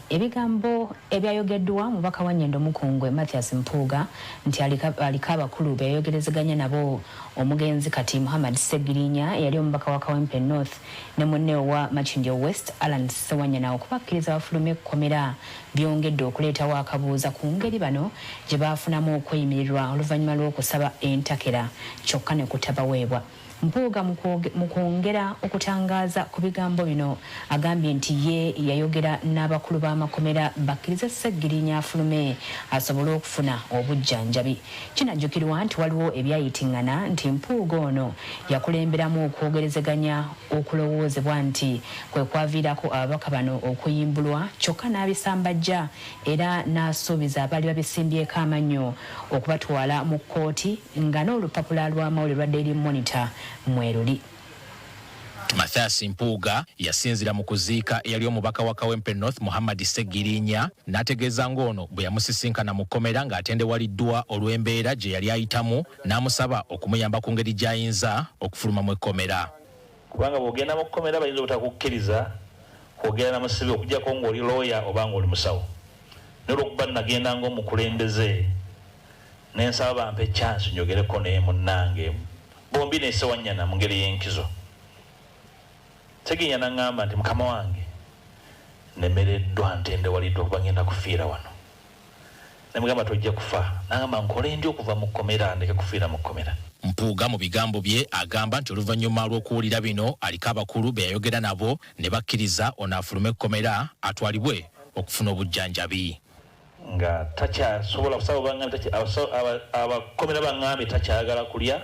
Ebigambo ebyayogeddwa mubaka wa Nyendo Mukungwe Mathias Mpuuga nti aliko abakulu beyayogerezeganya nabo omugenzi kati Muhammad Ssegirinya eyali omubaka wa Kawempe North ne munne owa Makindye West Allan Ssewanyana okubakkiriza bafulume ekkomera byongedde okuleetawo akabuuza ku ngeri bano gye baafunamu okweyimirirwa oluvannyuma lw'okusaba entakera kyokka ne kutabaweebwa. Mpuuga mu kwongera okutangaaza ku bigambo bino agambye nti ye yayogera n'abakulu b'amakomera bakkirize Ssegirinya afulume asobole okufuna obujjanjabi. Kinajjukirwa nti waliwo ebyayitingana nti Mpuuga ono yakulemberamu okwogerezeganya okulowoozebwa nti kwe kwaviirako ababaka bano okuyimbulwa kyokka n'abisambajja era n'asuubiza abaali babisimbyeko amannyo okubatwala mu kkooti nga n'olupapula lw'amawulire lwa Daily Monitor mweruli. Mathias Mpuuga yasinzira mu kuziika eyali omubaka wa Kawempe North Muhammad Ssegirinya n'ategeeza ng'ono bwe yamusisinkana mu kkomera ng'atendewaliddwa olw'embeera gye yali ayitamu n'amusaba okumuyamba ku ngeri gy'ayinza okufulumamu ekkomera. Kubanga bw'ogenda mu kkomera bayinza obutakukkiriza kwogera na musibe okuggyako ng'oli looya oba ng'oli musawo. Naye olw'okuba nagenda ng'omukulembeze ne nsaba bampe chance njogereko naye munnange bombi ne Ssewanyana mu ngeri y'enkizo. Ssegirinya n'aŋŋamba nti mukama wange nemereddwa ntendewaliddwa kuba ngenda kufiira wano. Ne mugamba tojja kufa. N'aŋŋamba nkole ndi okuva mu kkomera ndeke kufiira mu kkomera. Mpuuga mu bigambo bye agamba nti oluvannyuma lw'okuwulira bino aliko abakulu be yayogera nabo ne bakkiriza ono afulume ekkomera atwalibwe okufuna obujjanjabi. Nga takyasobola kusaba bangambye abakomera bangambye takyayagala kulya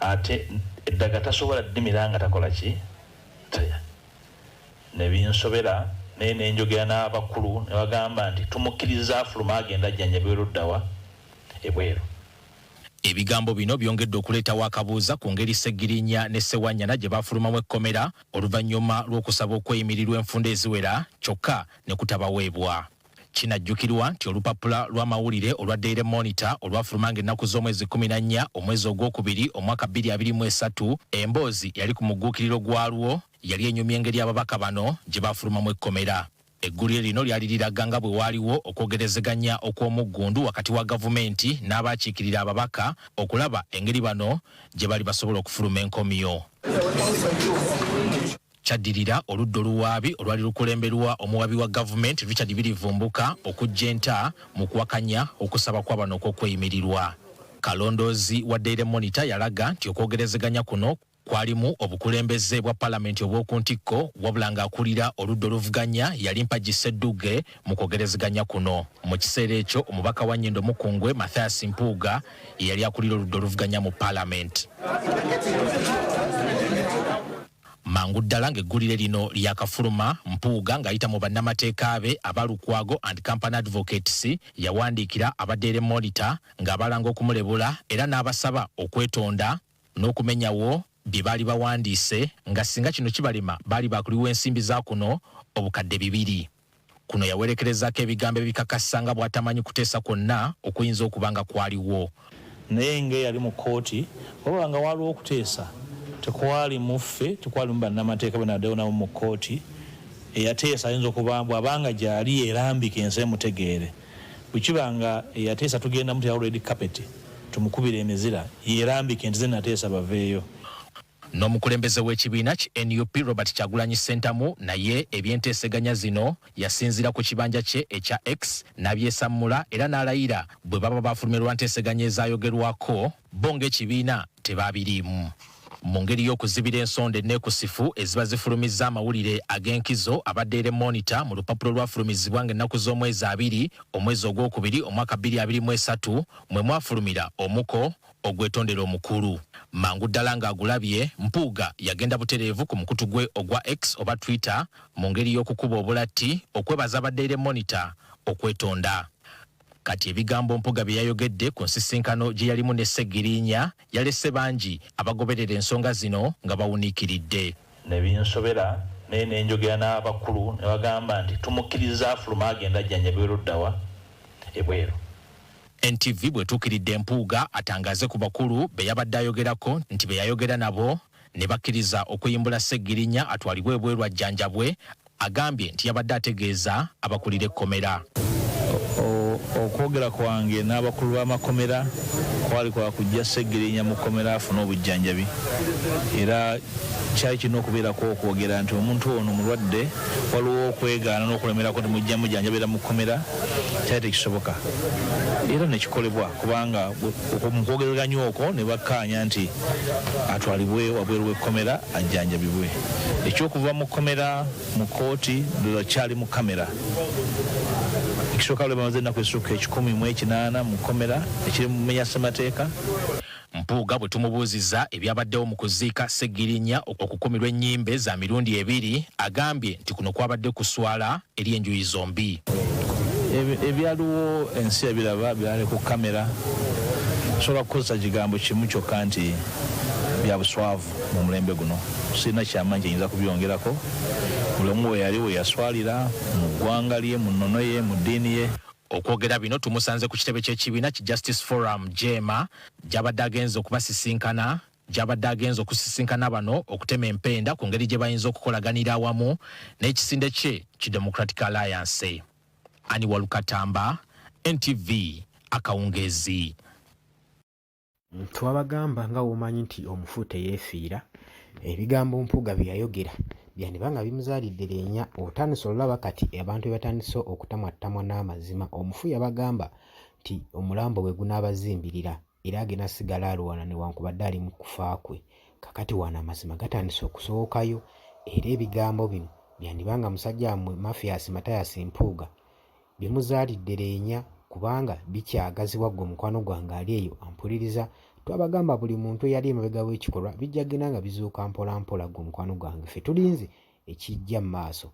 ate eddagala tasobola ddimira nga takola ki ne binsobera naye ne njogera n'abakulu ne bagamba nti tumukkiriza afuluma agenda ajjanjabibwe luddawa ebweru. Ebigambo bino byongedde okuleetawo akabuuza ku ngeri Ssegirinya ne Ssewanyana gye baafulumamu ekkomera oluvannyuma lw'okusaba okweyimirirwa enfunda eziwera kyokka ne kutabaweebwa. Kinajjukirwa nti olupapula lw'amawulire olwa Daily Monitor olwafuluma ng'ennaku z'omwezi 14 omwezi ogwokubiri omwaka 2023 emboozi yali ku mugguukiriro gwalwo yali enyumya engeri ababaka bano gye baafulumamu ekkomera. Eggulire lino lyali liraga nga bwe waaliwo okwogerezeganya okw'omuggundu wakati wa gavumenti n'abaakiikirira ababaka okulaba engeri bano gye bali basobola okufuluma enkomyo. Kyaddirira oludda oluwaabi olwali lukulemberwa omuwaabi wa gavumenti Richard Birivumbuka okuggya enta mu kuwakanya okusaba kwa bano okw'okweyimirirwa. Kalondoozi wa Daily Monitor yalaga nti okwogerezeganya kuno kwalimu obukulembeze bwa palamenti obw'oku ntikko wabula ng'akulira oludda oluvuganya yali Mpagi Ssedugge mu kwogerezeganya kuno. Mu kiseera ekyo omubaka wa Nyendo Mukungwe Mathias Mpuuga ye yali akulira oludda oluvuganya mu palamenti. Mangu ddala ng'eggulire lino lyakafuluma, Mpuuga ng'ayita mu bannamateeka be aba Lukwago and Company Advocates yawandiikira aba Daily Monitor ng'abalanga okumulebula era n'abasaba okwetonda n'okumenyawo bye baali bawandiise nga singa kino kibalema baali baakuliwa ensimbi za kuno obukadde 2. Kuno yawerekerezaako ebigambo ebikakasa nga bw'atamanyi kuteesa kwonna okuyinza okuba nga kwaliwo. Naye ng'eyali mu kkooti, wabula nga waaliwo okuteesa, tekwali mu ffe, tekwalimu bannamateeka be nabaddewo nabo mu kkooti. Eyateesa ayinza okuba bw'aba nga gy'ali yeerambike ensi emutegeere. Bwe kiba nga eyateesa tugenda muteerawo red carpet tumukubire emizira, yeerambike nti ze nateesa baveeyo. N'omukulembeze w'ekibiina ki nup Robert Kyagulanyi Ssentamu naye eby'enteeseganya zino yasinziira ku kibanja kye ekya X n'abyesammula era n'alayira bwe baba baafulumye lwa nteeseganya ezaayogerwako bo ng'ekibiina tebaabiriimu. Mu ngeri y'okuzibira ensonda enneekusifu eziba zifulumizza amawulire ag'enkizo aba Daily Monitor mu lupapula olwafulumizibwa ng'ennaku z'omwezi 20 omwezi ogwokubiri omwaka 2023 mwe mwafulumira omuko ogwetondera omukulu. Mangu ddala ng'agulabye, Mpuuga yagenda butereevu ku mukutu gwe ogwa X oba Twitter mu ngeri y'okukuba obulatti okwebaza aba Daily Monitor okwetonda. Kati ebigambo Mpuuga bye yayogedde ku nsisinkano gye yalimu ne Ssegirinya yalese bangi abagoberera ensonga zino nga bawuniikiridde. Ne binsobera naye ne njogera n'abakulu ne bagamba nti tumukkiriza afulume agende ajjanjabibwe luddawa ebweru. NTV bw'etuukiridde Mpuuga atangaaze ku bakulu be yabadde ayogerako nti be yayogera nabo ne bakkiriza okuyimbula Ssegirinya atwalibwe ebweru ajjanjabwe. Agambye nti yabadde ategeeza abakulira ekkomera. Okwogera kwange n'abakulu b'amakomera kwali kwa kujja Ssegirinya mu kkomera afune obujjanjabi, era kyali kirina okubeerako okwogera nti omuntu ono mulwadde. Waliwo okwegaana n'okulemerako nti mujja mujjanjabira mu kkomera, kyali tekisoboka, era nekikolebwa kubanga mu kwogeraganya okwo ne bakkaanya nti atwalibwe wabweru w'ekkomera ajjanjabibwe. Ekyokuva mu kkomera mu kkooti ddala kyali mu kamera. Ekisooka, lwe bamaze ennaku ezisukka 180 mu kkomera, ekiri mu mumenya ssemateeka. Mpuuga bwe tumubuuzizza ebyabaddewo mu kuziika Ssegirinya, okukumirwa ennyimbe za mirundi ebiri, agambye nti kuno kwabadde kuswala eri enjuyi zombi. Ebyaliwo ensi yabiraba, byali ku kamera. Sobola kukozesa kigambo kimu kyokka nti bya buswavu mu mulembe guno. Sirina kyamaanyi kyenyinza kubyongerako. Buli omu we yali we yaswalira mu ggwanga lye, mu nnono ye, mu ddiini ye. Okwogera bino tumusanze ku kitebe ky'ekibiina ki Justice Forum JEEMA, gy'abadde agenze okusisinkana bano okutema empenda ku ngeri gye bayinza okukolaganira awamu n'ekisinde kye ki Democratic Alliance. Ani Walukatamba, NTV, akawungeezi. Twabagamba nga womanyi nti omufu teyeefiira. Ebigambo Mpuuga bye yayogera byandiba nga bimuzaalidde leenya. Otandise olaba kati abantu bye batandise okutamwattamwa n'amazima. Omufu yabagamba nti omulambo gwe gunaabazimbirira era agenda sigala alwana newankubadde ali mu kufa kwe. Kakati wano amazima gatandise okusowokayo, era ebigambo bino byandiba nga musajja wammwe Mathias Mathias Mpuuga bimuzaalidde leenya, kubanga bikyagazibwa. Ggwe omukwano gwange ali eyo ampuliriza, twabagamba buli muntu eyali emabega w'ekikolwa bijja genda nga bizuuka mpola mpola. Ggwe omukwano gwange, ffe tulinze ekijja mu maaso.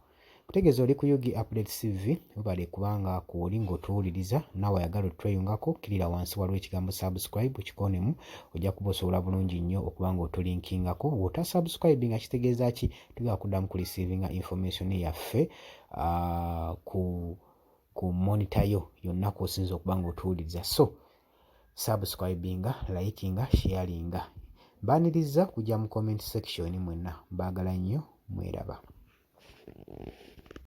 Kutegeeza oli ku UG Update CV, webale kubanga kwoli ng'otuwuliriza. Naawe ayagala otweyungako, kkirira wansi, waliwo ekigambo subscribe, kikoonemu, ojja kuba osobola bulungi nnyo okuba nga otulinkingako. Bw'ota subscribe nga kitegeeza ki? Tugenda kuddamu ku receivinga information yaffe ku monitor yo yonna kw'osinza okuba nga otuwuliriza. So subscribinga, likinga, sharinga. Mbaaniriza kujja mu comment section mwenna. Mbaagala nnyo, mweraba.